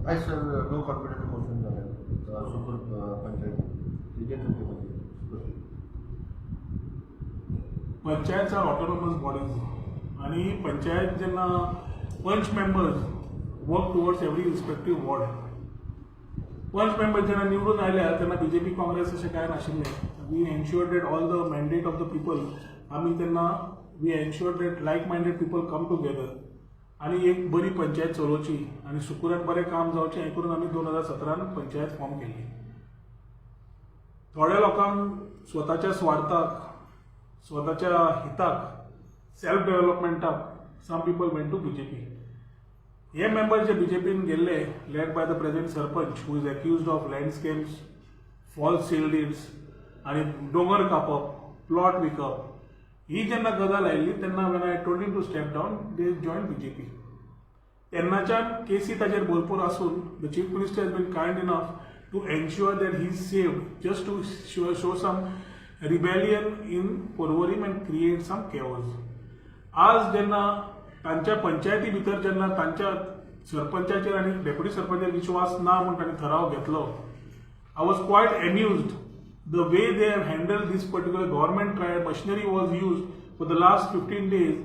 आयज sir, no confidence motion जालें सुकूर पंचायती, तेजेर तुमचें मत? Panchayats are autonomous bodies आणि पंचायत जेन्ना पंच members work towards every respective ward. पंच मेंबर्स जेन्ना निवडून आयल्या तेन्ना बीजेपी, काँग्रेस अशें कांय नाशिल्लें. We ensure that all the mandate of the people, आमी तेन्ना we ensure that like minded people come together आनी एक बरी पंचायत चलोवची आनी सुकुरान बरें काम जावचें हें करून आमी 2017न पंचायत फॉर्म केल्ली. थोड्या लोकांक स्वताच्या स्वार्थाक, स्वताच्या हिताक, सेल्फ डेव्हलपमेंटाक, some people went to BJP. हे मेंबर जे बीजेपीन गेल्ले, led by the present sarpanch, who is accused of land schemes, false sale deeds आनी दोंगर कापप, प्लॉट विकप, ही जेन्ना गजाल आयली तेन्ना when I told to step down, they join BJP. तेन्नाच्यान केसी ताजेर भरपूर आसून the Chief Minister has been kind enough to ensure that he saved, just to show some rebellion in Porvorim and create some chaos. आज जेन्ना तांच्या पंचायती भितर जेन्ना तांच्या सरपंचाचेर आनी डेप्युटी सरपंचाचेर विश्वास ना म्हूण तांणी ठराव घेतलो, I was quite amused the way they have handled this particular government trial machinery was used for the last 15 days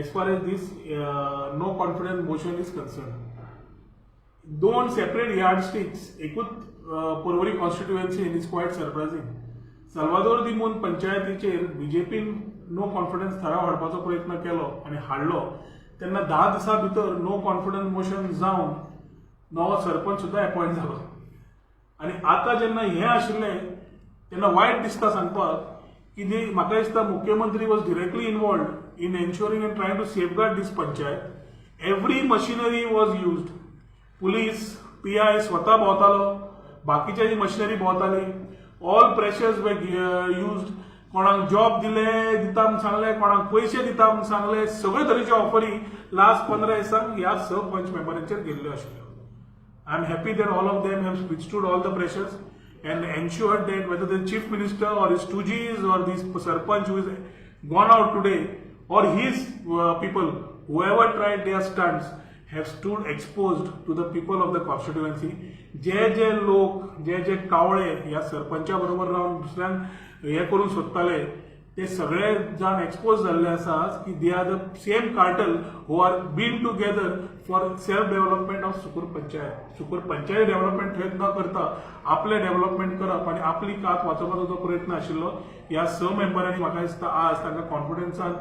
as far as this no confidence motion is concerned. दोन सेपरेट यार्डस्टिक्स एकूच Porvorim constituency is quite surprising. Salvador दिमून पंचायतीचेर बीजेपीन no confidence ठराव हाडपाचो प्रयत्न केलो आनी हाडलो तेन्ना 10 दिसां भितर नो कॉन्फिडन्स मोशन जावन नवो सरपंच सुद्दां अपॉयंट जालो. आनी आतां जेन्ना हें आशिल्लें तेन्ना वायट दिसता सांगपाक की ती म्हाका दिसता मुख्यमंत्री was directly involved in ensuring and trying to safeguard this panchayat. Every machinery was used. Police, PI स्वता भोंवतालो, बाकीच्या जी मशिनरी भोंवताली, all pressures were used. कोणाक जॉब दिले दिता म्हूण सांगले, कोणाक पयशे दिता म्हूण सांगले, सगळे तरेच्यो ऑफरी लास्ट 15 दिसांक ह्या स पंच मेंबरांचेर गेल्ल्यो आशिल्ल्यो. I am happy that all of them have withstood all the pressures and ensured that whether the Chief Minister or his stooges or this sarpanch who is gone out today or his people, whoever tried their stunts, have stood exposed to the people of the constituency. जे जे लोक, जे जे कावळे ह्या सरपंचा बरोबर रावन दुसऱ्यांक हे करूंक सोदताले, ते सगळे जाण एक्सपोज जाल्ले आसा की they are the same cartel who are been together for self development of Sukur panchayat. Sukur panchayat development थंय न करता आपलें डेव्हलपमेंट करप आनी आपली कात वाचोवपाचो जो प्रयत्न आशिल्लो ह्या स मेंबरांनी, म्हाका दिसता आज तांकां कॉन्फिडन्सान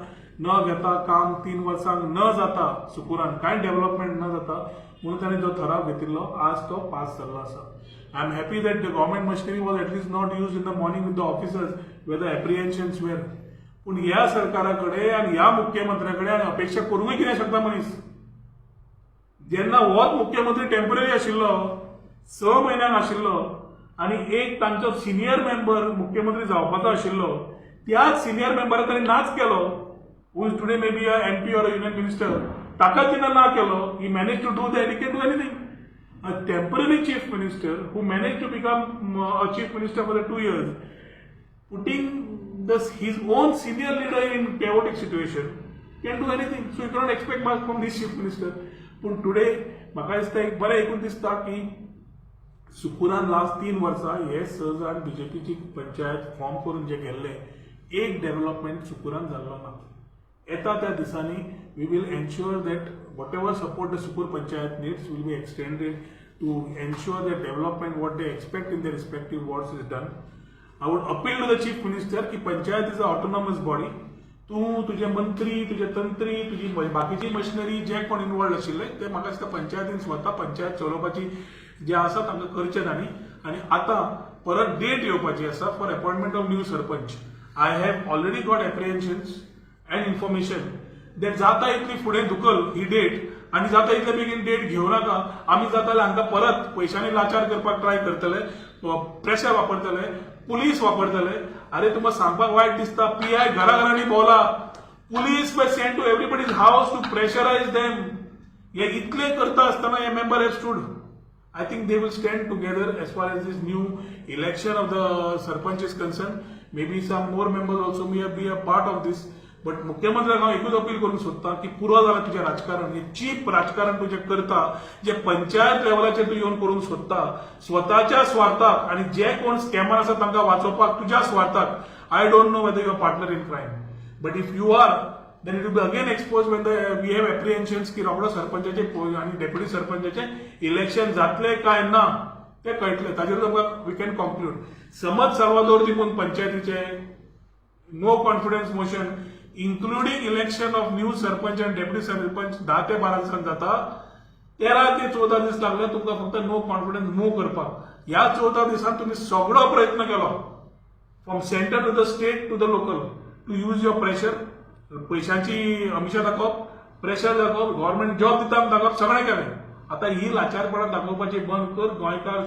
न घेता, काम 3 वर्सांक न जाता, सुकुरान कांय डेव्हलपमेंट न जाता म्हणून ताणें जो ठराव घेतिल्लो, आज तो पास जाल्लो आसा. I am happy that the government machinery was at least not used in the morning with the officers where the apprehensions were. पूण ह्या सरकारा कडेन आनी ह्या मुख्यमंत्र्या कडेन आनी अपेक्षा करूंकय कितें शकता मनीस, जेन्ना होच मुख्यमंत्री टेंपररी आशिल्लो, 6 म्हयन्यांक आशिल्लो आनी एक तांचो सिनियर मेंबर मुख्यमंत्री जावपाचो आशिल्लो, त्याच सिनियर मेंबराक तांणी नाच केलो, who is today maybe a MP or a union minister. ताका जेन्ना ना केलो, he manage to do that, he can do anything. A temporary Chief Minister who managed to become a Chief Minister for the 2 years, putting his own senior leader in chaotic situation, can do anything. So you cannot expect much from this Chief Minister. पूण today म्हाका दिसता एक बरें एकूच दिसता की सुकुरान last 3 वर्सां हे स जाण बीजेपीची पंचायत फॉर्म करून जे गेल्ले, एक डेव्हलपमेंट सुकुरान जाल्लो ना. येता त्या दिसांनी we will ensure that whatever support the Sukur panchayat needs will be extended to ensure that development what they expect in the respective wards is done. I would appeal to the Chief Minister की panchayat is a autonomous body. तूं, तुजे मंत्री, तुजे तंत्री, तुजी बाकीची machinery, जे कोण involved आशिल्ले ते म्हाका दिसता पंचायतीन स्वता पंचायत चलोवपाची जे आसा तांकां करचें तांणी. आनी आतां परत डेट येवपाची आसा for appointment of new sarpanch. I have already got apprehensions and information that जाता इतली फुडें धुकल ही डेट आनी जाता इतले बेगीन डेट घेवं नाका. आमी जाता जाल्यार हांकां परत पयशांनी लाचार करपाक ट्राय करतले, प्रेशर वापरतले, पुलीस वापरतले. अरे, तुमकां सांगपाक वायट दिसता, पीआय घरा घरांनी भोंवला, police were sent to everybody's house to pressurize them. हे इतले करता आसतना हे member have stood. I think they will stand together as far as this new election of the sarpanch is concerned. Maybe some more members also may be a part of this. But मुख्यमंत्र्याक हांव एकूच appeal करूंक सोदतां की पुरो जालां तुजें राजकारण. हें चीप राजकारण तुजें करता, जे पंचायत लेवलाचेर तूं येवन करूंक सोदता स्वताच्या स्वार्थाक आनी जे कोण स्कॅमर आसा तांकां वाचोवपाक तुज्या स्वार्थाक. I don't know whether you're partner in crime, but if you are, then it will be again exposed when we have apprehensions की रोखडो सरपंचाचे आनी डेप्युटी सरपंचाचे इलेक्शन जातले काय ना ते कळटले. ताजेर तुमकां we can conclude. समज साल्वादोर दिमून पंचायतीचे no confidence motion, including election of new sarpanch आनी डेप्युटी सरपंच, 10 ते 12 दिसांत जाता. 13 ते 14 दीस लागले तुमकां फक्त नो कॉन्फिडन्स मूव करपाक. ह्या 14 दिसांत तुमी सगळो प्रयत्न केलो, from center to the state to the local, to use your pressure, पयशांची अमिशा दाखोवप, प्रेशर दाखोवप, गव्हर्मेंट जॉब दिता म्हूण दाखोवप, सगळें केलें. आतां ही लाचारपणा दाखोवपाची बंद कर. गोंयकार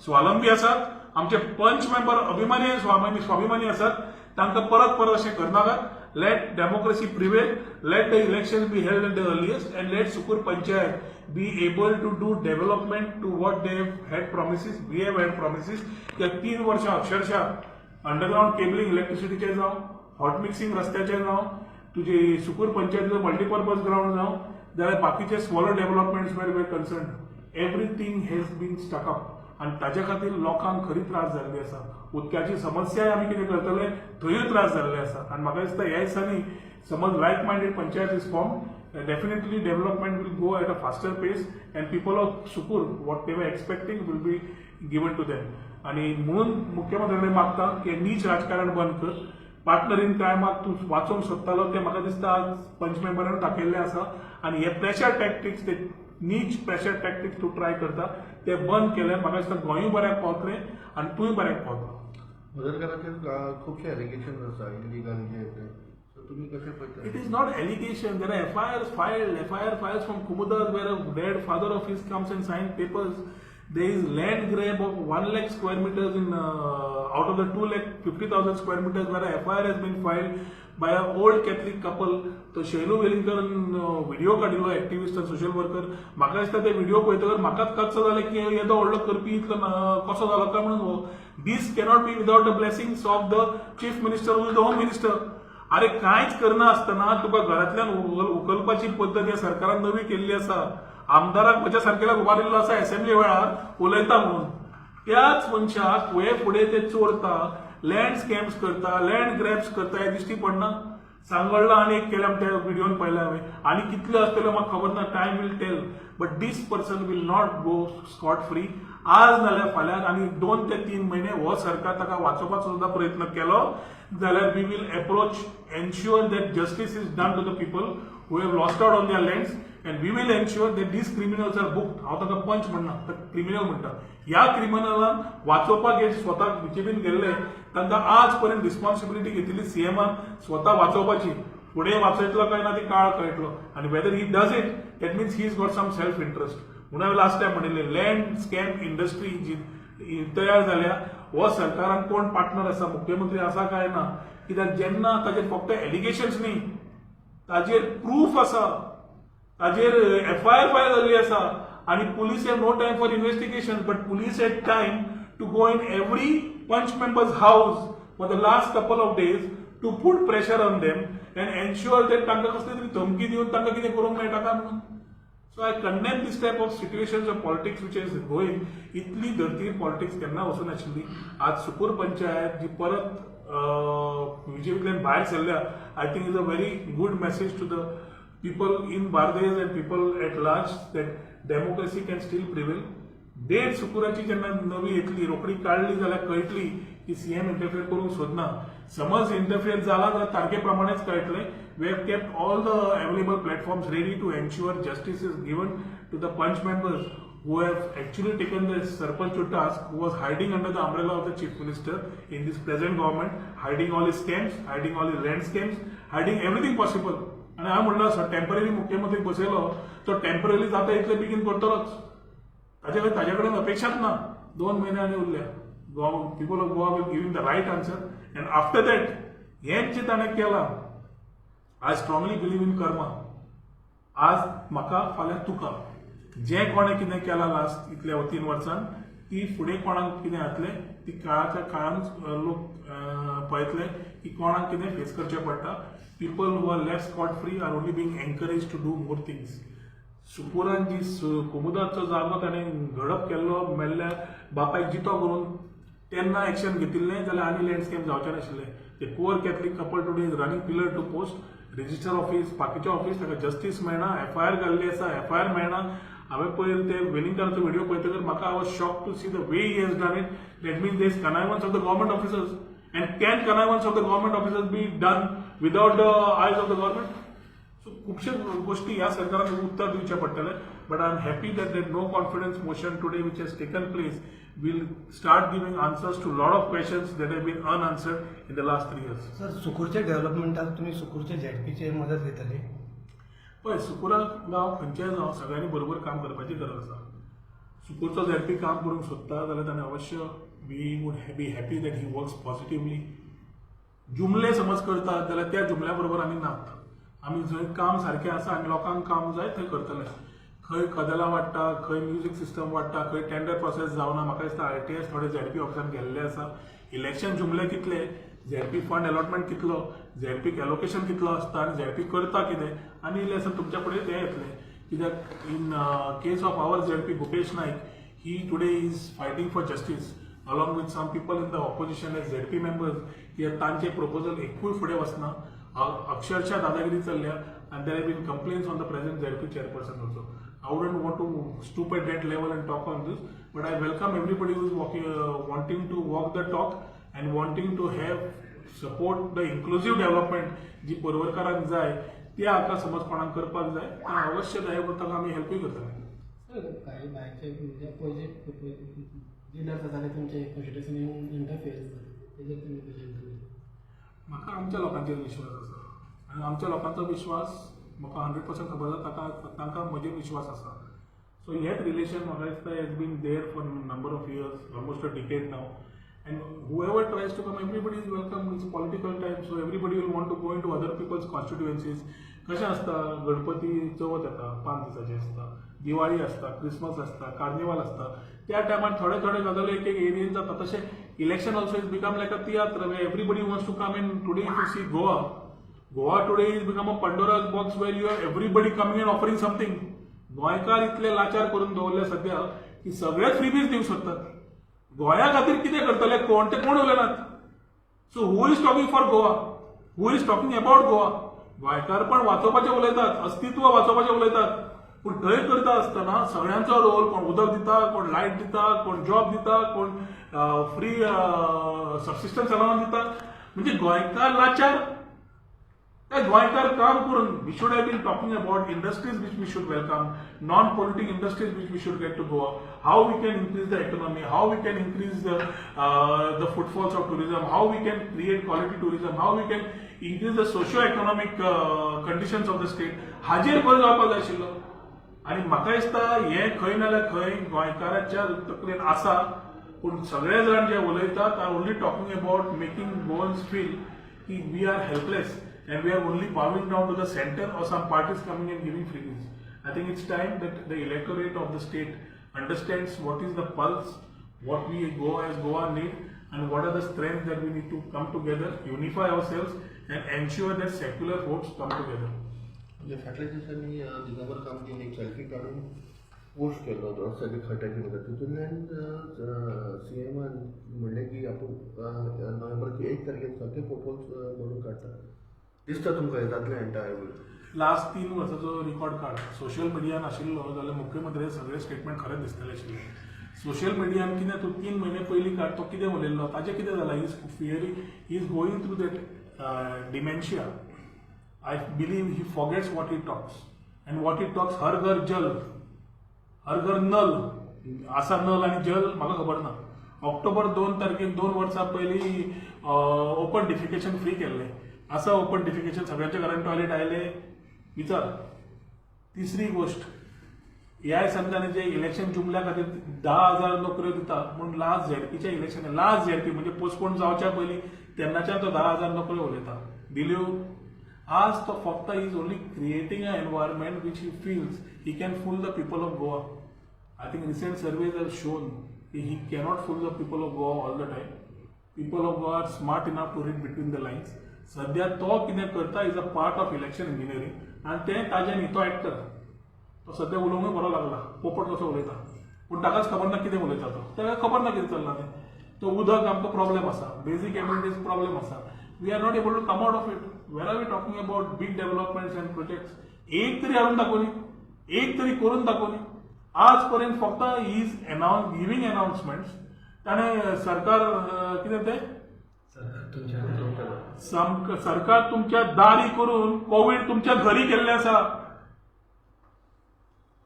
स्वावलंबी आसात, आमचे पंच मेंबर अभिमानी आनी स्वाभिमानी आसात. तांकां परत परत अशें करनाकात. Let democracy prevail, let the election be held at the earliest, and let Sukur Panchayat be able to do development to what they had promises, we have had promises. त्या 3 वर्षां अक्षरशः अंडरग्राउंड केबलिंग इलेक्ट्रिसिटीचे जावं, hot mixing रस्त्याचे जावं, तुजी Sukur पंचायतीचो multipurpose ground जावं, जाल्यार बाकीचे smaller developments where we're concerned, everything has been stuck up. आनी ताच्या खातीर लोकांक खरी त्रास जाल्ले आसा. उदकाची समस्याय आमी कितें करतले, थंयूय त्रास जाल्ले आसा. आनी म्हाका दिसता ह्या दिसांनी समज like minded panchayat is formed, definitely development will go at a faster pace and people of Sukur, what they were expecting will be given to them. आणि म्हणून मुख्यमंत्र्यांनी मागता की नीच राजकारण बंद कर. पार्टनर इन क्रायमाक तूं वाचोवंक सोदतालो, ते म्हाका दिसता आज पंच मेंबरान दाखयल्लें आसा. आनी हे प्रेशर टॅक्टिक्स, ते नीच प्रेशर टॅक्टिक्स तूं ट्राय करता, ते बंद केले, म्हाका दिसता गोंयूय बऱ्याक पावतलें आनी तूंय बऱ्याक पावतलो. मदरकाराचेर खुबशे एलिगेशन आसा इलिगल हे ते, सो तुमी कशें पळयता? It is not allegation. There are FIRs filed. FIR files from Kumudas where a dead father of his comes and signs papers. There is land grab of 1 lakh square meters in out of the 2 lakh 50,000 square meters, where a FIR has been filed by an old Catholic couple. तो Shailu वेलिंगकरान video काडिल्लो, activist आनी social worker. म्हाका दिसता ते video पळयतकर म्हाकाच कच्च जालें की येदो व्हडलो करपी इतलो कसो जालो काय म्हणून. दीस cannot be without the blessings of the chief minister, who is the home minister. अरे, कांयच करना आसतना तुका घरांतल्यान उखलपाची पद्दत ह्या सरकारान नवी केल्ली आसा. आमदाराक म्हज्या सारकेल्याक उबारिल्लो आसा असेंब्ली वेळार उलयता म्हणून. त्याच मनशाक फुडें फुडें ते चोरता, लँड स्कॅम्स करता, लँड ग्रॅब्स करता, हें दिश्टी पडना? सांगोळ्ळा आनी एक केल्या त्या व्हिडिओन पळयला हांवें. आनी कितले आसतले म्हाका खबर ना, time will tell, but this person will not go scot free. आज नाल्यार फाल्यां आनी 2 ते 3 म्हयने हो सरकार ताका वाचोवपाचो सुद्दां प्रयत्न केलो जाल्यार we will approach, ensure that justice is done to the people who have lost out on their lands, and we will ensure that these criminals are booked. हांव ताका पंच म्हणना, क्रिमिनल म्हणटा. ह्या क्रिमिनलान वाचोवपाक हे स्वताक बीजेपीन गेल्ले, तांकां आज पर्यंत रिस्पॉन्सिबिलिटी घेतिल्ली सीएमान स्वता वाचोवपाची. फुडें वाचयतलो काय ना ती काळ कळटलो. आनी whether he does it, that means he is got some self interest. म्हणून हांवें लास्ट टायम म्हणिल्लें, लँड स्कॅम इंडस्ट्री जी तयार जाल्या, हो सरकारान कोण पार्टनर आसा, मुख्यमंत्री आसा काय ना? कित्याक जेन्ना ताजेर फक्त एलिगेशन्स न्ही, ताजेर प्रूफ आसा, ताजेर एफआयआर फायल जाल्ली आसा आनी police have no time for investigation, but police had time to go in every panch member's house for the last couple of days to put pressure on them and ensure that तांकां कसली तरी धमकी दिवन तांकां कितें करूंक मेळटा काय म्हणून. So I condemn this type of situations of politics which is going. इतली धरतीर पॉलिटिक्स केन्ना वचून नाशिल्ली. आज सुकूर पंचायत जी परत बीजेपींतल्यान भायर सरल्या, I think is a very good message to the people in Bardez and people at large that democracy can still prevail. Date सुकुराची जेन्ना नवी येतली, रोखडी काडली जाल्यार कळटली की सीएम इंटरफियर करूंक सोदना. समज इंटरफियर जाला जाल्यार तारखे प्रमाणेच कळटलें. We have kept all the available platforms ready to ensure justice is given to the panch members who have actually taken the sarpanch to task, who was hiding under the umbrella of the chief minister in this present government, hiding all his scams, hiding all his land scams, hiding everything possible. आनी हांवें म्हणलं आसा, temporary मुख्यमंत्री बसयलो तो temporary जाता इतले बेगीन करतलोच. ताजे कडेन ताजे कडेन अपेक्षाच ना. 2 म्हयने आनी उरल्या. Goa, people of Goa will give the right answer. And after that, हेंच जें ताणें केलां, I strongly believe in karma. आज म्हाका, फाल्यां तुका. जें कोणें कितें केलां लास्ट इतल्या 3 वर्सान ती फुडें कोणाक कितें जातलें ती काळाच्या काळान लोक पळयतले की कोणाक कितें फेस करचें पडटा. People who are left scot free are only being encouraged to do more things. सुकूरान जी कोमुदाचो जागो ताणें घडप केल्लो, मेल्ल्या बापायक जितो करून तेन्ना एक्शन घेतिल्लें जाल्यार आनी लँड स्कॅम जावचें नाशिल्लें. ते poor Catholic couple today is running pillar to post, register office, बाकीचे ऑफिस. ताका जस्टीस मेळना. एफआयआर घाल्ली आसा, एफआयआर मेळना. हांवें पयर ते वेलिंगकाराचो व्हिडिओ पळयतकर म्हाका, I was shocked to see the way he has done it. That means there is connivance of the government officers, and can connivance of the government officers be done without the eyes of the government? So खुबशे गोष्टी ह्या सरकारान उत्तर दिवचें पडटलें, but I am happy that that no confidence motion today which has taken place will start giving answers to lot of questions that have been unanswered in the last 3 years. Sir, सुकूरच्या डेव्हलपमेंटाक तुमी सुकूरच्या झेडपीचे मदत घेतली? पळय, सुकुराक गांव खंयचेय जावं, सगळ्यांनी बरोबर काम करपाची गरज आसा. सुकूरचो झेडपी काम करूंक सोदता जाल्यार ताणें अवश्य, we would be happy that he works positively. जुमले समज करतात जाल्यार त्या जुमल्या बरोबर आमी नात. आमी जंय काम सारकें आसा आनी लोकांक काम जाय थंय करतले. खंय कदेलां वाडटा, खंय म्युजीक सिस्टम वाडटा, खंय टेंडर प्रोसेस जावना. म्हाका दिसता आरटीआय थोडे झेडपी ऑफिसान गेल्ले आसा. इलेक्शन जुमले कितले, झेडपी फंड अलॉटमेंट कितलो, झेडपीक एलोकेशन कितलो आसता आनी झेडपी करता कितें आनी इल्लें आसा तुमच्या फुडें तें येतलें. कित्याक in case of our ZP Bhupesh Naik, he today is fighting for justice along with some people in the opposition as ZP members. कित्याक तांचे प्रपोजल एकूय फुडें वचना. अक्षरशः दादागिरी चल्ल्या आनी there have been complaints on the present ZP chairperson also. I wouldn't want to stoop at that level and talk on this, but I welcome everybody who is wanting to walk the talk and wanting to have support the inclusive development जी पर्वरकारांक जाय. ती हाका समज कोणाक करपाक जाय तें अवश्य जाय, ताका आमी हेल्पूय करतले. सर, काही भायचे म्हणजे अपोजिट लिडर्स आसा ते तुमचे कॉन्स्टिट्युएन्सीन येवन इंटरफियर जाता, तेजेर तुमी कशें म्हणटले? म्हाका आमच्या लोकांचेर विश्वास आसा आनी आमच्या लोकांचो विश्वास म्हाका 100% खबर आसा. ताका तांकां म्हजेर विश्वास आसा. सो हेच रिलेशन म्हाका दिसता has been there for number of years, almost a decade now, and whoever tries to come, everybody is welcome. It's political time, so everybody will want to go into other people's constituencies. कशें आसता, गणपती चवथ येता, 5 दिसाची आसता, दिवाळी आसता, Christmas आसता, carnival आसता. त्या टायमार थोडे थोडे गजाली एक एक एरियेन जाता. तशें election also is become like a tiatr, everybody wants to come in. Today if you see Goa, Goa today is become a Pandora's box where you have everybody coming and offering something. गोंयकार इतले लाचार करून दवरले सध्या की सगळेच freebies दिवंक सोदतात. गोंया खातीर कितें करतले कोण ते कोण उलयनात. So who is talking for Goa? Who is talking about Goa? गोंयकारपण वाचोवपाचें उलयतात, अस्तित्व वाचोवपाचें उलयतात, पूण थंय करता आसतना सगळ्यांचो रोल, कोण उदक दिता, कोण लायट दिता, कोण जॉब दिता, कोण फ्री सबसिस्टन्स अलावन्स दिता. म्हणजे गोंयकार लाचार. त्या गोंयकार काम करून, we should have been talking about industries which we should welcome, non polluting industries which we should get to Goa, how we can increase the economy, how we can increase the footfalls of tourism, how we can create quality tourism, how we can increase the socio economic conditions of the state. हाजेर भर जावपाक जाय आशिल्लो. आनी म्हाका दिसता हें खंय ना जाल्यार खंय गोंयकाराच्या तकलेन आसा, पूण सगळे जाण जे उलयतात are only talking about making Goans feel की we are helpless and we are only bowing down to the center or some parties coming and giving freebies. I think it's time that the electorate of the state understands what is the pulse, what we go as Goa need, and what are the strengths that we need to come together, unify ourselves, and ensure that secular votes come together. म्हणजे फाटल्या दिसांनी दिगंबर कामतीन एक selfie काडून post केल्लो रस्त्याच्या खड्ड्याची बद्दल. तितूंतल्यान C एमान म्हणलें की आपूण नोव्हेंबराची 1 तारखेर सगळे पोटहोल्स भरून काडटा. दिसता तुमकां हें जातलें एंटायर? लास्ट 3 वर्साचो रिकॉर्ड काड. सोशल मिडिया नाशिल्लो जाल्यार मुख्यमंत्री सगळे स्टेटमेंट खरें दिसतले आशिल्ले. सोशल मिडियान कितें, तूं 3 म्हयने पयलीं काड, तो कितें उलयल्लो, ताचें कितें जालां? Is fearing, he is going through that dementia. I believe he forgets what he talks and what he talks. हर घर जल, हर घर नल. आसा नल आनी जल म्हाका खबर ना. ऑक्टोबर 2 तारखेक 2 वर्सां पयलीं ओपन डिफिकेशन फ्री केल्लें आसा. ओपन डिफिकेशन सगळ्यांच्या घरान टॉयलेट आयले विचार. तिसरी गोश्ट, ह्या दिसांनी जे इलेक्शन जुमल्या खातीर 10,000 नोकऱ्यो दिता म्हूण लास्ट झेडपीच्या इलेक्शन, लास्ट झेडपी म्हणजे पोस्टपोन जावच्या पयलीं, तेन्नाच्यान तो 10,000 नोकऱ्यो उलयता. दिल्यो? आज तो फक्त is only creating a environment which he feels he can fool the people of Goa. I think recent surveys have shown की ही cannot full the people of Goa all the time. People of Goa are smart enough to read between the lines. सध्या तो कितें करता is a part of election engineering आनी तें ताजें न्ही. तो एक्टर, तो सध्या उलोवंकय बरो लागला, पोपट कसो उलयता, पूण ताकाच खबर ना कितें उलयता तो. ताका खबर ना कितें चल्लां तें. तो उदक आमकां प्रॉब्लेम आसा, बेजीक एमिनिटीज प्रॉब्लेम आसा. We are not able to come out of it. Where are we talking about big developments and projects? एक तरी हाडून दाखोवनी, एक तरी करून दाखोवनी. आज पर्यंत फक्त is announce giving announcements. ताणें सरकार कितें तें सरकार तुमच्या दारी करून कोवीड तुमच्या घरी केल्लें आसा.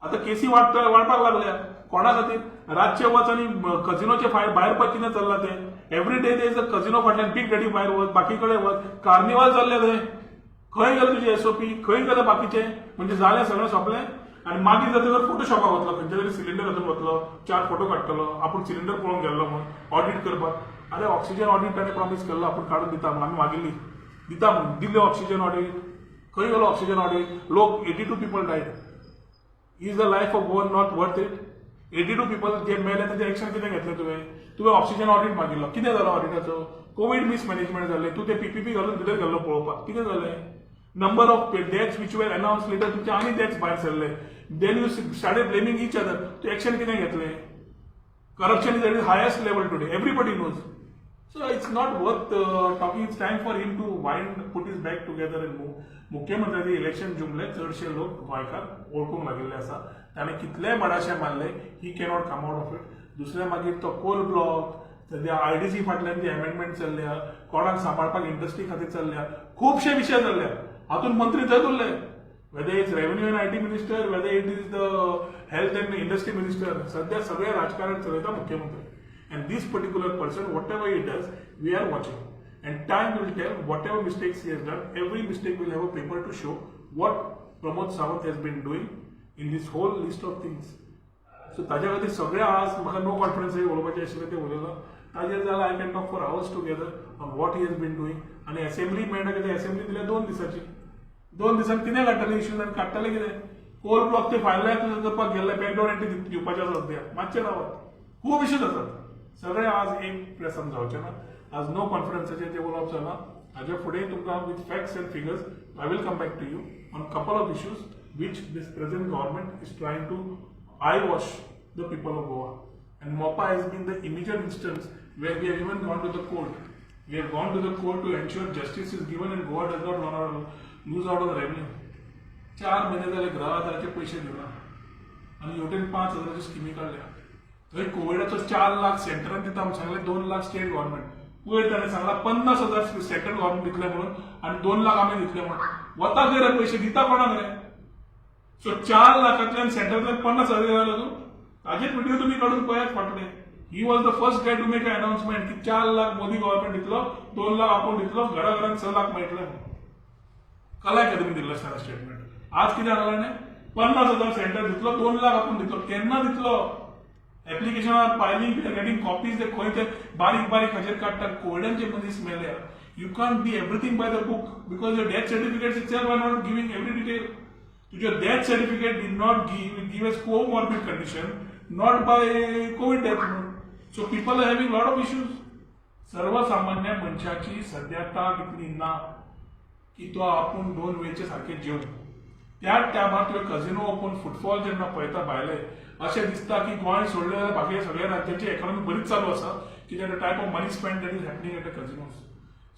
आता केसी वाडपाक लागल्या. कोणा खातीर? रातचे वच आनी कझिनोचे भायर पळय कितें चल्लां तें. Every day there is a casino. फाटल्यान बीग डॅडी भायर वच, बाकी कडेन वच, कार्निवाल चल्ले थंय. खंय गेले तुजे एसओपी? खंय गेले बाकीचे? म्हणजे जालें सगळें, सोंपलें. आनी मागीर जातकर फोटोशॉपाक वतलो, खंयच्या तरी सिलिंडर हातून वतलो, चार फोटो काडटलो, आपूण सिलिंडर पळोवंक गेल्लो म्हणून ऑडिट करपाक. अरे, ऑक्सिजन ऑडिट ताणें प्रॉमीस केल्लो, आपूण काडून दिता म्हणून, आमी मागिल्ली दिता म्हणून. दिल्ले ऑक्सिजन ऑडिट? खंय गेलो ऑक्सिजन ऑडिट? लोक, 82 people died. Is the life of Goan not worth it? 82 people जे मेले तेजें एक्शन कितें घेतलें तुवें? तुवें ऑक्सिजन ऑडिट मागिल्लो, कितें जालो ऑडिटाचो? कोवीड मिसमॅनेजमेंट जालें. तूं ते पीपीई घालून भितर गेल्लो पळोवपाक, कितें जालें? Number of deaths which were announce later, तुमचे आनी डेथ्स भायर सरले. Then you started blaming each other. तूं एक्शन कितें घेतलें? Corruption is at its highest level today. Everybody knows. So it's not worth talking. It's time for him to wind, put his bag together and move. मुख्यमंत्र्याचे election जिमले, चडशे लोक गोंयकार वळखूंक लागिल्ले आसा. ताणें कितलेय बडाशे मारले, ही cannot come out of it. दुसरें मागीर तो कोल ब्लॉक, सद्या आयडीसी फाटल्यान जी अमेंडमेंट चल्ल्या, कोणाक सांबाळपाक इंडस्ट्री खातीर चल्ल्या, खुबशे विशय चल्ल्या. हातूंत मंत्री थंयच उरले. Whether it's revenue and IT minister, whether it is the health and industry minister, सध्या सगळे राजकारण चलयता मुख्यमंत्री. And this particular person, whatever he does, we are watching. And time will tell whatever mistakes he has done, every mistake will have a paper to show what Pramod Sawant has been doing in this whole list of things. So ताज्या खातीर सगळे आज म्हाका no confidence उलोवपाचें आशिल्लें तें उलयलो. ताजेर जाल्यार I can talk for hours together on what he has been doing. आनी असेंब्ली मेळटा कितें? असेंब्ली दिल्या 2 दिसाची. 2 दिसान कितें काडटले इश्यूज आनी काडटले कितें? कोल ब्लॉक ते फायनलायज करपाक गेल्ले, बॅकडोर एंट्री दिवपाचें आसा सद्या. मातशें रावात, खूब इश्यूज आसात. सगळे आज एक प्रेसान जावचे ना. आज नो कॉन्फिडन्साचेर जे उलोवप जाला, हाज्या फुडें तुमकां with facts and figures I will come back to you on couple of issues which this present government is trying to eyewash the people of Goa. And Mopa has been the immediate instance where we have even gone to the court. We have gone to the court to ensure justice is given and Goa does not lose out on the revenue. 4 म्हयने जाले गृह आधाराचे पयशे दिना आनी हेवटेन 5,000च्यो स्किमी काडल्या. थंय कोविडाचो 4 लाख सेंटरान दिता म्हणून सांगलें, 2 लाख स्टेट गव्हर्नमेंट. वयर ताणें सांगला 50,000 सेंट्रल गव्हर्नमेंट दितले म्हणून आनी 2 लाख आमी दितले म्हणून. वता खंय रे पयशे? दिता कोणाक रे? सो 4 लाखांतल्यान सेंटरांतल्यान 50,000 जालो तूं. ताजेच व्हिडिओ तुमी काडून पळयात फाटले. He was the first guy to make a announcement की 4 लाख मोदी गव्हर्नमेंट दितलो, 2 लाख आपूण दितलो, घरा घरान 6 लाख मेळटले. कला अकादमी दिल्लो आसतना स्टेटमेंट. आज कितें जालें? 50,000 सेंटर दितलो, 2 लाख आपूण दितलो. केन्ना दितलो? Application are piling, getting copies. ते खंय ते बारीक बारीक हाजेर काडटात. कोविडांचे मनीस मेल्या. You can't be everything by the book because your death certificate itself are not giving every detail. तुझे death certificate did not give as comorbid condition, not by COVID death म्हणून. So people are having lot of issues. सर्वसामान्य मनशाची सध्या ताक इतली ना की तो आपूण दोन वेळचे सारखे जेवूं. त्याच टायमार तुवें कझिनो ओपन, फुटफॉल जेन्ना पळयता भायले, अशें दिसता की गोंय सोडलें जाल्यार बाकी सगळ्या राज्याची इकॉनॉमी बरीच चालू आसा, कित्याक the type of money spend that is happening at the casinos.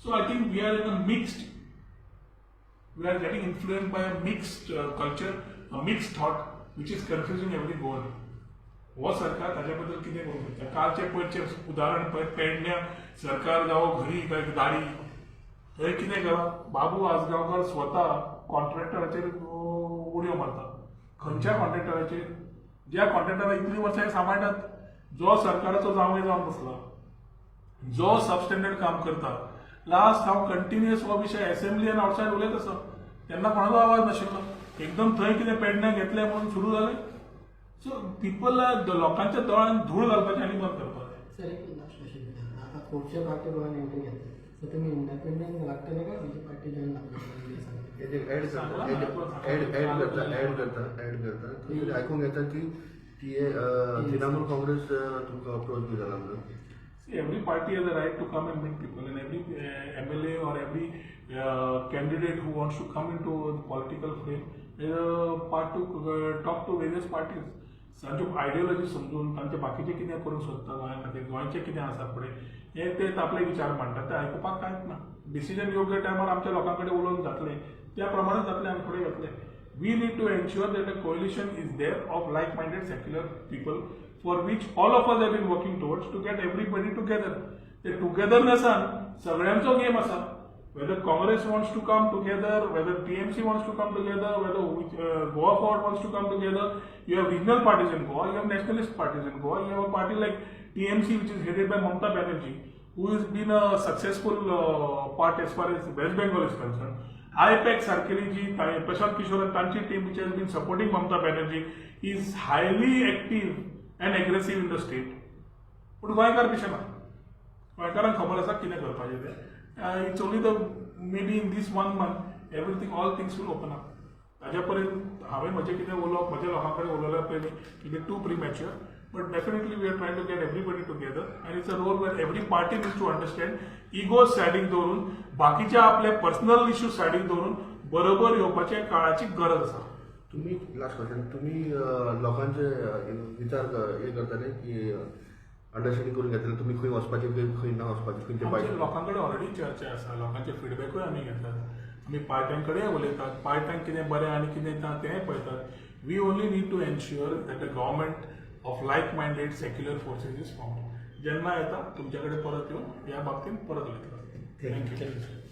So I think we are getting influenced by a mixed culture, a mixed thought, which is confusing every Goan. हो सरकार ताच्या बद्दल कितें करूंक शकता? कालचे पयरचें उदाहरण पळय, पेडण्या सरकार जावं घरी काय दारी, थंय कितें केलां? बाबू आजगांवकार स्वता कॉन्ट्रॅक्टराचेर उडयो मारता. खंयच्या कॉन्ट्रॅक्टराचेर? ज्या कॉन्ट्रॅक्टराक इतलीं वर्सां हे सांबाळटात, जो सरकाराचो जांवय जावन बसला, जो सबस्टँडर्ड काम करता. लास्ट हांव कंटिन्युअस हो विशय असेंब्ली आनी आउटसायड उलयत आसा तेन्ना कोणाचो आवाज नाशिल्लो. एकदम थंय कितें पेडण्या घेतलें म्हणून सुरू जालें. सो पिपल, लोकांच्या दोळ्यांत धूळ घालपाचें आनी बंद करपाक जाय. सर, एक लास्ट क्वेश्चन. आता खुबशे पार्टी गोवान एंट्री घेतले, सो तुमी इंडिपेंडंट लागतले काय खंयची पार्टी जॉईन लागतले? हेजेर एड करता, एड एड करता, एड करता, एड करता. खंय तरी आयकूंक येता की टी तृणमूल काँग्रेस तुमकां अप्रोच बी जाला म्हणून. See, every party has a right to come and meet people, and every MLA or every candidate who wants to come into the political frame is a part to talk to various parties. तांच्यो ideology समजून, तांचे बाकीचे कितें करूंक सोदता गोंया खातीर, गोंयचें कितें आसा फुडें, हे ते आपले विचार मांडटात, ते आयकुपाक कांयच ना. डिसिजन योग्य टायमार आमच्या लोकां कडेन उलोवन जातलें, त्या प्रमाणे जातलें, आमी फुडें वतले. We need to ensure that a coalition is there of like minded secular people, for which all of us have been working towards to get everybody together. ते टुगेदरनेसान सगळ्यांचो गेम आसा. Whether Congress wants to come together, whether TMC wants to come together, whether Goa Forward wants to come together, you have regional parties in Goa, you have nationalist parties in Goa, you have a party like TMC, which is headed by Mamta Banerjee, who has been a successful part as far as West Bengal is concerned. I-PAC सारकेली जी प्रशांत किशोर आणि तांची team, which has been supporting Mamta Banerjee, is highly active and aggressive in the state. पूण गोंयकार कशें ना, गोंयकारांक खबर आसा कितें करपाचें तें. It's only the maybe in this one month everything, all things will open up. ताज्या पर्यंत हांवें म्हजें कितें उलोवप, म्हज्या लोकां कडेन उलयल्या पयलीं, it is too premature, but definitely we are trying to get everybody together, and it's a role where every party needs to understand, ego सायडीक दवरून, बाकीच्या आपले पर्सनल इश्यू सायडीक दवरून बरोबर येवपाचे काळाची गरज आसा. तुम्ही, लास्ट क्वेश्चन, तुम्ही लोकांचे विचार हे करताले की अंडरस्टँडींग करून घेतले तुमी खंय वचपाचें, खंय खंय ना वचपाचें, खंयचे आमचे पार्टी? लोकां कडेन ऑलरेडी चर्चा आसा, लोकांचे फिडबॅकूय आमी घेतात, आमी पार्ट्यां कडेन उलयतात, पार्ट्यांक कितें बरें आनी कितें ना तेंय पळयतात. We only need to ensure that a government of like minded secular forces is formed. जेन्ना येता, तुमच्या कडेन परत येवन ह्या बाबतींत परत उलयतलो. Thank you.